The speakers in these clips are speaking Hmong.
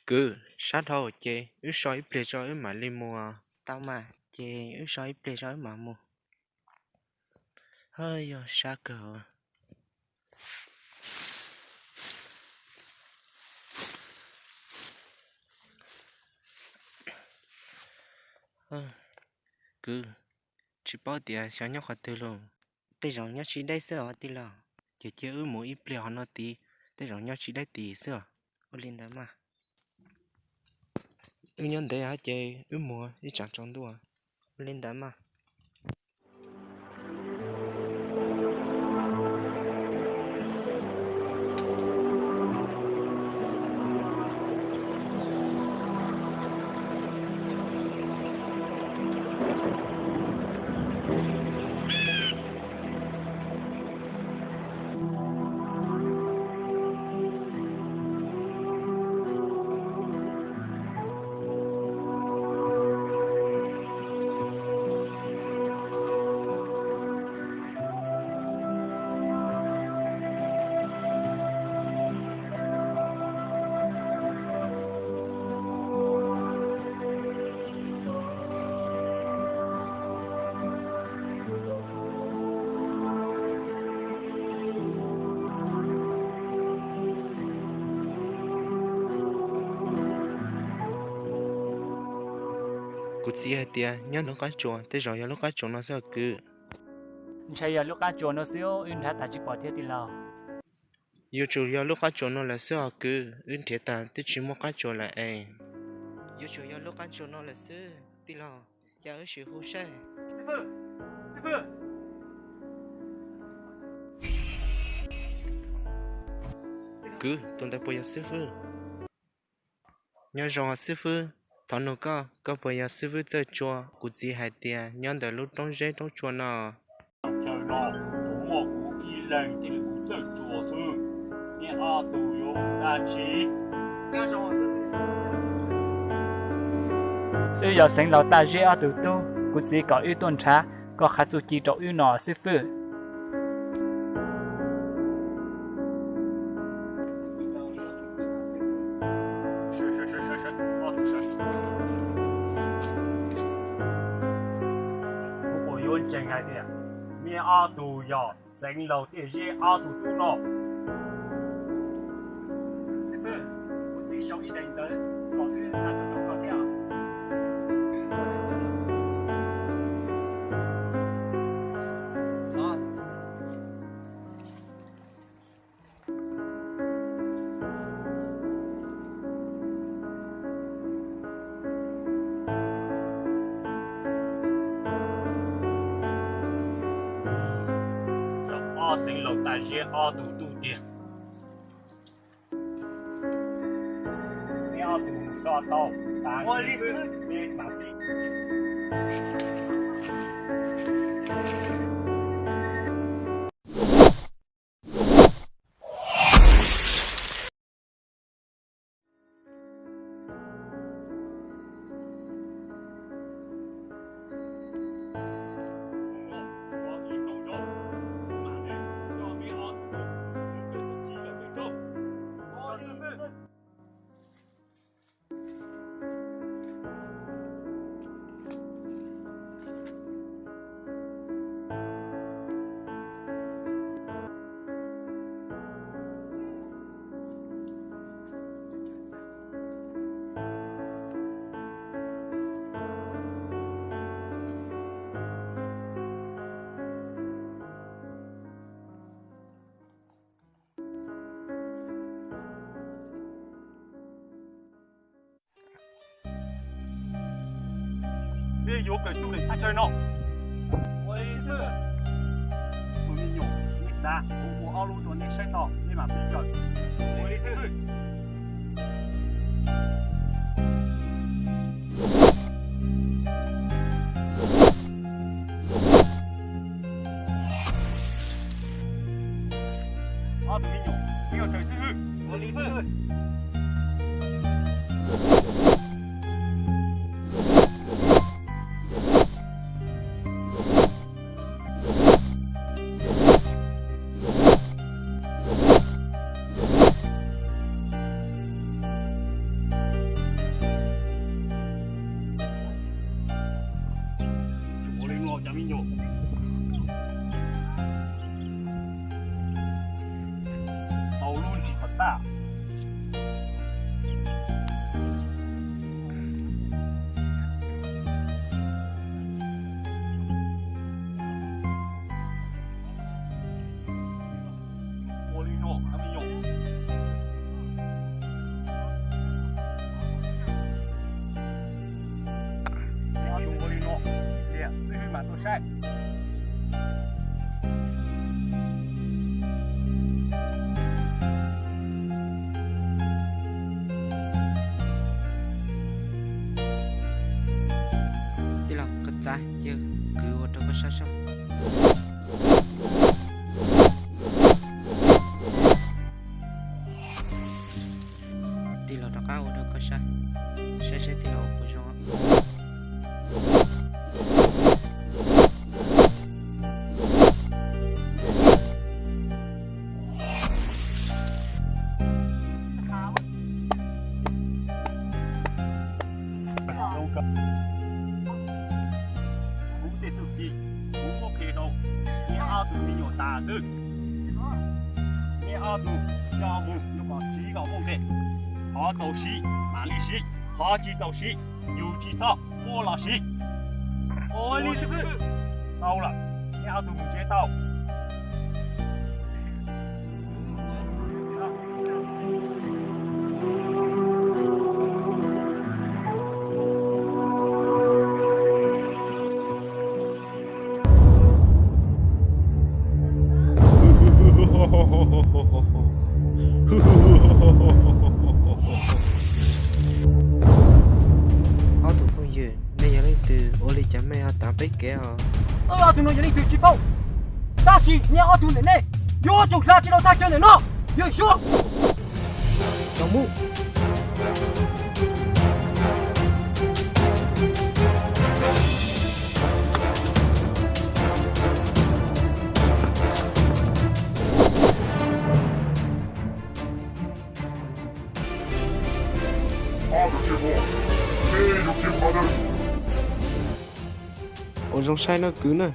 Kwv, sab dhau ces wb so ib pliag tso wb mam li mus. Tau mas, ces wb so ib pliag tso wb mam mus. Haj, yog sab kawg. Kwv, tsis paub tias xyov nyob qhov twg lauj. Tej zaum nyob tsis deb xwb os tij laug. Ces cia wb mus ib pliag hov no tid, tej zaum nyob tsis deb tid xwb os. Ua li ntawd mas. Wb nyob ntev hov ces wb mus ib tsam tsaus ntuj. Ua li ntawd mas. Kuv txiv hais tias nyob lub qab tsuas, tej zaum yog lub qab tsuas no xwb os kwv. Ntshai yog lub qab tsuas no xwb, wb nrhav tas tsis pom thiab tij laug. Yuav tsum yog lub qab tsuas no lawm xwb os kwv, wb nrhiav tas twb tsis muaj qab tsuas lawm es. Yuav tsum yog lub qab tsuas no lawm xwb tij laug, cas wb sim hu saib. Kwv, tus ntawd puas yog xib fwb? Nyob zoo xib fwb, thov nug koj, koj puas yog xib fwb Txawj Tsua? Kuv txiv hais tias nyob ntawm lub roob zeb roob tsua no. Chaw no tsuas muaj kuv ib leeg thiab kuv Txawj Tsua xwb, nej ob tug yuav mus dab tsi? Wb yog Xeev Laus Taj Zeb ob tug tub, kuv txiv kom wb tuaj nrhav koj qhov txuj ci rau wb no xib fwb. Kuv puas yuav ntseeg hais tias nej ob tug yog Xeev Laus Taj Zeb ob tug tub no? Xib fwb, kuv txiv sau ib daim ntawv kom wb nqa tuaj rau koj thiab. Yog ob Xeev Laus Taj Zeb ob tug tub tiag. Neb ob tug mus so tau tas, neb mam pib. Nej yuav kawm txuj lwm thaj chaw no. Tus me nyuam, nej txav, kuv ua ob lub rau nej saib tau, nej mam pib kawm. Ob tug me nyuam, nej yuav kawm xib hwb. pab ua rau koj saib, saib seb tej no puas zoo. Kuv tej txuj ci kuv muab qhia rau nej ob tug me nyuam tas xwb. Nej ob tug coj mus yuav kom siv kom muaj nqis. Qhov txaus siv mam li siv, qhov tsis txaus siv yus tsis txhob muab los siv. Ua li xwb. Tau lawm, nej ob tug mus tsev tau. Ob tug phooj ywg, nej yog leej twg? Ua li cas mej ho tav peb kev os? Ob tug no yog leej twg tsis paub, tab sis nej ob tug ntawm nej yuav tsum hla tsis tau tag chaw ntawm no. Yog suab. Tau mus. Ua zoo saib no kwv na.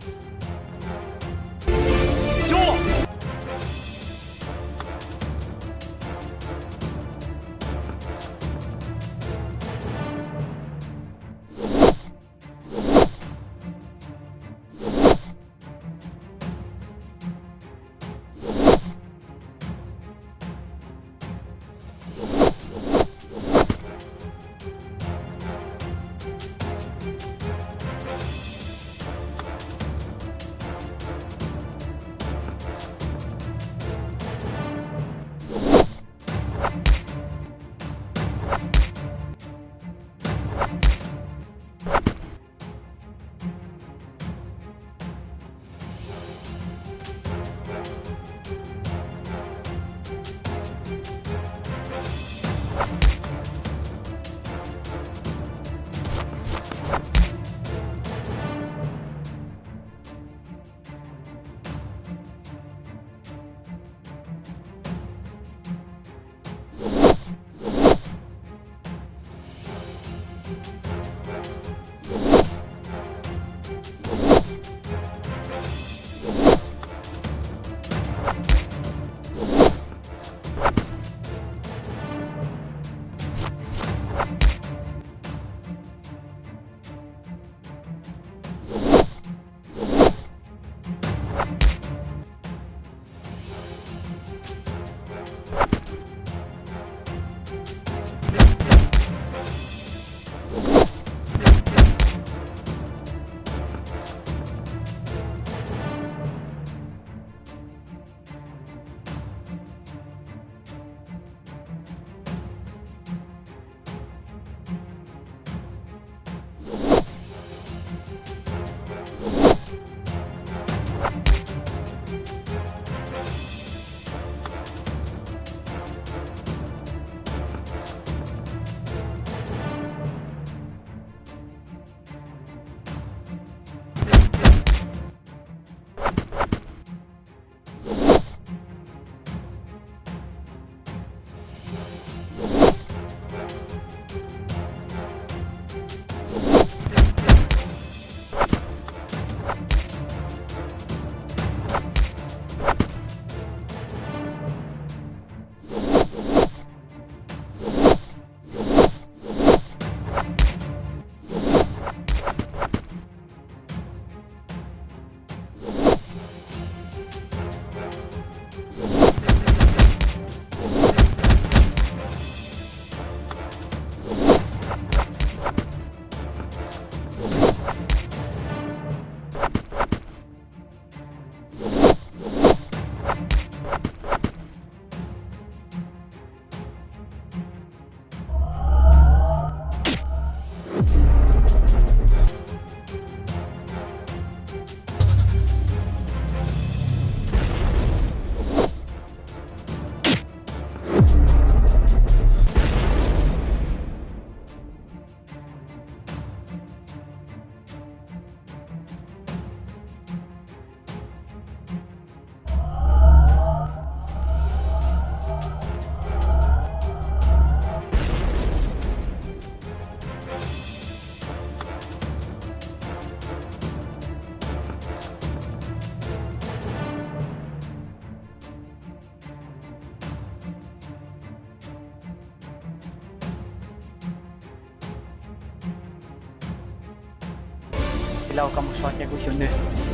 Tij laug, koj mus so ces kuv xyuas nws.